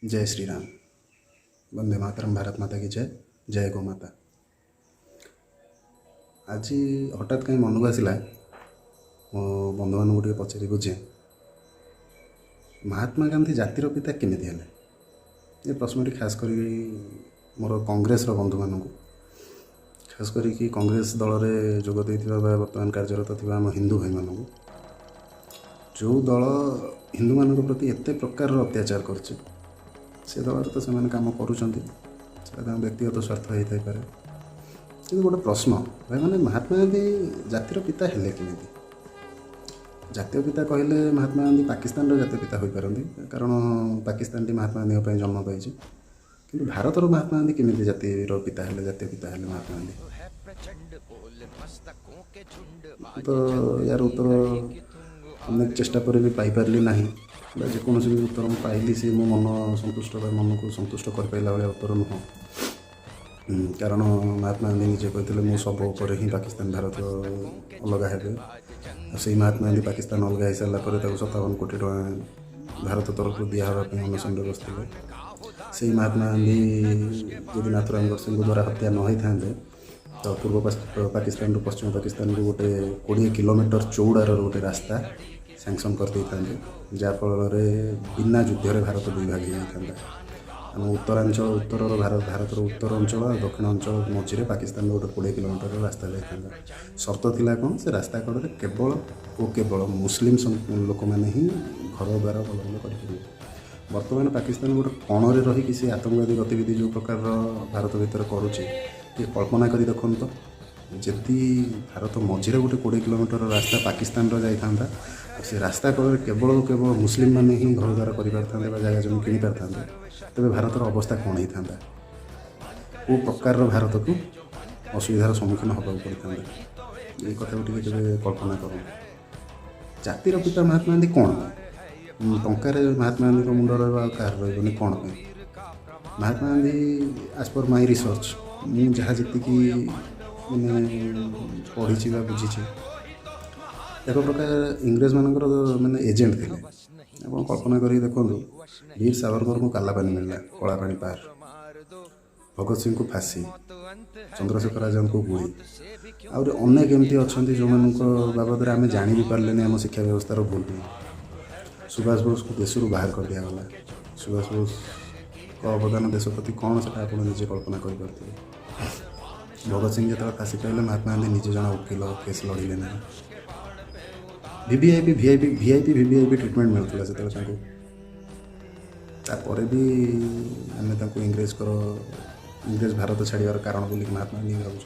ଜୟ ଶ୍ରୀରାମ, ବନ୍ଦେ ମାତରମ୍, ଭାରତ ମାତା କି ଜୟ, ଜୟ ଗୋ ମାତା। ଆଜି ହଠାତ୍ କାହିଁ ମନକୁ ଆସିଲା, ମୋ ବନ୍ଧୁମାନଙ୍କୁ ଟିକେ ପଚାରି ବୁଝେ, ମହାତ୍ମା ଗାନ୍ଧୀ ଜାତିର ପିତା କେମିତି ହେଲେ? ଏ ପ୍ରଶ୍ନଟି ଖାସ୍ କରିକି ମୋର କଂଗ୍ରେସର ବନ୍ଧୁମାନଙ୍କୁ, ଖାସ୍ କରିକି କଂଗ୍ରେସ ଦଳରେ ଯୋଗ ଦେଇଥିବା ବା ବର୍ତ୍ତମାନ କାର୍ଯ୍ୟରତ ଥିବା ଆମ ହିନ୍ଦୁ ଭାଇମାନଙ୍କୁ। ଯେଉଁ ଦଳ ହିନ୍ଦୁମାନଙ୍କ ପ୍ରତି ଏତେ ପ୍ରକାରର ଅତ୍ୟାଚାର କରୁଛି, ସେ ଦଳରେ ତ ସେମାନେ କାମ କରୁଛନ୍ତି, ସେଟା ତାଙ୍କ ବ୍ୟକ୍ତିଗତ ସ୍ୱାର୍ଥ ହେଇଥାଇପାରେ। କିନ୍ତୁ ଗୋଟେ ପ୍ରଶ୍ନ ଭାଇମାନେ, ମହାତ୍ମା ଗାନ୍ଧୀ ଜାତିର ପିତା ହେଲେ କେମିତି? ଜାତୀୟ ପିତା କହିଲେ ମହାତ୍ମା ଗାନ୍ଧୀ ପାକିସ୍ତାନର ଜାତୀୟ ପିତା ହୋଇପାରନ୍ତି, କାରଣ ପାକିସ୍ତାନଟି ମହାତ୍ମା ଗାନ୍ଧୀଙ୍କ ପାଇଁ ଜନ୍ମ ପାଇଛି। କିନ୍ତୁ ଭାରତର ମହାତ୍ମା ଗାନ୍ଧୀ କେମିତି ଜାତିର ପିତା ହେଲେ, ଜାତୀୟ ପିତା ହେଲେ ମହାତ୍ମା ଗାନ୍ଧୀ? ତ ୟାର ଉତ୍ତର ଅନେକ ଚେଷ୍ଟା ପରେ ବି ପାଇପାରିଲି ନାହିଁ, ବା ଯେକୌଣସି ବି ଉତ୍ତର ମୁଁ ପାଇଲି, ସେ ମୋ ମନ ସନ୍ତୁଷ୍ଟ ବା ମନକୁ ସନ୍ତୁଷ୍ଟ କରିପାରିଲା ଭଳିଆ ଉତ୍ତର ନୁହଁ। କାରଣ ମହାତ୍ମା ଗାନ୍ଧୀ ନିଜେ କହିଥିଲେ, ମୋ ଶବ ଉପରେ ହିଁ ପାକିସ୍ତାନ ଭାରତ ଅଲଗା ହେବେ। ଆଉ ସେଇ ମହାତ୍ମା ଗାନ୍ଧୀ ପାକିସ୍ତାନ ଅଲଗା ହେଇସାରିଲା ପରେ ତାକୁ 57 କୋଟି ଟଙ୍କା ଭାରତ ତରଫରୁ ଦିଆହେବା ପାଇଁ ଅନଶନରେ ବସିଥିଲେ। ସେଇ ମହାତ୍ମା ଗାନ୍ଧୀ ଯଦି ନାଥୁରାମ ଗଡ଼ସେଙ୍କ ଦ୍ୱାରା ହତ୍ୟା ନ ହେଇଥାନ୍ତେ, ତ ପୂର୍ବ ପାକିସ୍ତାନରୁ ପଶ୍ଚିମ ପାକିସ୍ତାନକୁ ଗୋଟେ 20 କିଲୋମିଟର ଚଉଡ଼ାର ଗୋଟେ ରାସ୍ତା ସାଙ୍କସନ୍ କରିଦେଇଥାନ୍ତେ, ଯାହାଫଳରେ ବିନା ଯୁଦ୍ଧରେ ଭାରତ ଦୁଇ ଭାଗ ହେଇଯାଇଥାନ୍ତା। ଆମ ଉତ୍ତରାଞ୍ଚଳ, ଉତ୍ତରର ଭାରତ, ଭାରତର ଉତ୍ତର ଅଞ୍ଚଳ ଆଉ ଦକ୍ଷିଣ ଅଞ୍ଚଳ ମଝିରେ ପାକିସ୍ତାନର ଗୋଟେ 20 କିଲୋମିଟରର ରାସ୍ତା ଯାଇଥାନ୍ତା। ସର୍ତ୍ତ ଥିଲା କ'ଣ? ସେ ରାସ୍ତା କଡ଼ରେ କେବଳ ଓ କେବଳ ମୁସଲିମ ଲୋକମାନେ ହିଁ ଘର ଦ୍ୱାର ଭଲ ଭଲ କରିପାରିବେ। ବର୍ତ୍ତମାନ ପାକିସ୍ତାନ ଗୋଟେ କୋଣରେ ରହିକି ସେ ଆତଙ୍କବାଦୀ ଗତିବିଧି ଯେଉଁ ପ୍ରକାରର ଭାରତ ଭିତରେ କରୁଛି, ଟିକେ କଳ୍ପନା କରି ଦେଖନ୍ତୁ ତ, ଯଦି ଭାରତ ମଝିରେ ଗୋଟେ 20 କିଲୋମିଟର ରାସ୍ତା ପାକିସ୍ତାନର ଯାଇଥାନ୍ତା ଆଉ ସେ ରାସ୍ତା କଡ଼ରେ କେବଳ ଓ କେବଳ ମୁସଲିମମାନେ ହିଁ ଘର ଦ୍ୱାର କରିପାରିଥାନ୍ତେ ବା ଜାଗା ଜମି କିଣିପାରିଥାନ୍ତେ, ତେବେ ଭାରତର ଅବସ୍ଥା କ'ଣ ହେଇଥାନ୍ତା? କେଉଁ ପ୍ରକାରର ଭାରତକୁ ଅସୁବିଧାର ସମ୍ମୁଖୀନ ହେବାକୁ ପଡ଼ିଥାନ୍ତା? ଏଇ କଥାକୁ ଟିକେ କେବେ କଳ୍ପନା କରନ୍ତୁ। ଜାତିର ପିତା ମହାତ୍ମା ଗାନ୍ଧୀ କ'ଣ ପାଇଁ? ଟଙ୍କାରେ ମହାତ୍ମା ଗାନ୍ଧୀଙ୍କ ମୁଣ୍ଡ ରହିବ, ଆଉ କାହାର ରହିବନି, କ'ଣ ପାଇଁ? ମହାତ୍ମା ଗାନ୍ଧୀ, ଆଜ୍ ପର୍ ମାଇ ରିସର୍ଚ୍ଚ, ମୁଁ ଯାହା ଯେତିକି ମାନେ ପଢ଼ିଛି ବା ବୁଝିଛି, ଏକ ପ୍ରକାର ଇଂରେଜମାନଙ୍କର ମାନେ ଏଜେଣ୍ଟ ଥିଲେ। ଆପଣ କଳ୍ପନା କରିକି ଦେଖନ୍ତୁ, ବୀର ସାବରକରଙ୍କୁ କାଲାପାନି ମିଳିଲା, କଳାପାଣି ପାର, ଭଗତ ସିଂଙ୍କୁ ଫାଶୀ, ଚନ୍ଦ୍ରଶେଖର ଆଜାଦଙ୍କୁ ଗୁଳି, ଆହୁରି ଅନେକ ଏମିତି ଅଛନ୍ତି ଯେଉଁମାନଙ୍କ ବାବଦରେ ଆମେ ଜାଣି ବି ପାରିଲେନି ଆମ ଶିକ୍ଷା ବ୍ୟବସ୍ଥାର ଭୁଲ ପାଇଁ। ସୁଭାଷ ବୋଷକୁ ଦେଶରୁ ବାହାର କରିଦିଆଗଲା। ସୁଭାଷ ବୋଷଙ୍କ ଅବଦାନ ଦେଶ ପ୍ରତି କ'ଣ, ସେଟା ଆପଣ ନିଜେ କଳ୍ପନା କରିପାରୁଥିବେ। ଭଗତ ସିଂ ଯେତେବେଳେ ଫାଶୀ ପାଇଲେ, ମହାତ୍ମା ଗାନ୍ଧୀ ନିଜେ ଜଣେ ଓକିଲ, କେସ୍ ଲଢ଼ିଲେ ନାହିଁ। VVIP, VIP, VIP, VVIP treatment ମିଳୁଥିଲା ସେତେବେଳେ ତାଙ୍କୁ। ତାପରେ ବି ଆମେ ତାଙ୍କୁ ଇଂରେଜଙ୍କର, ଇଂରେଜ ଭାରତ ଛାଡ଼ିବାର କାରଣ ବୋଲିକି ମହାତ୍ମା ଗାନ୍ଧୀ ଭାବୁଛୁ।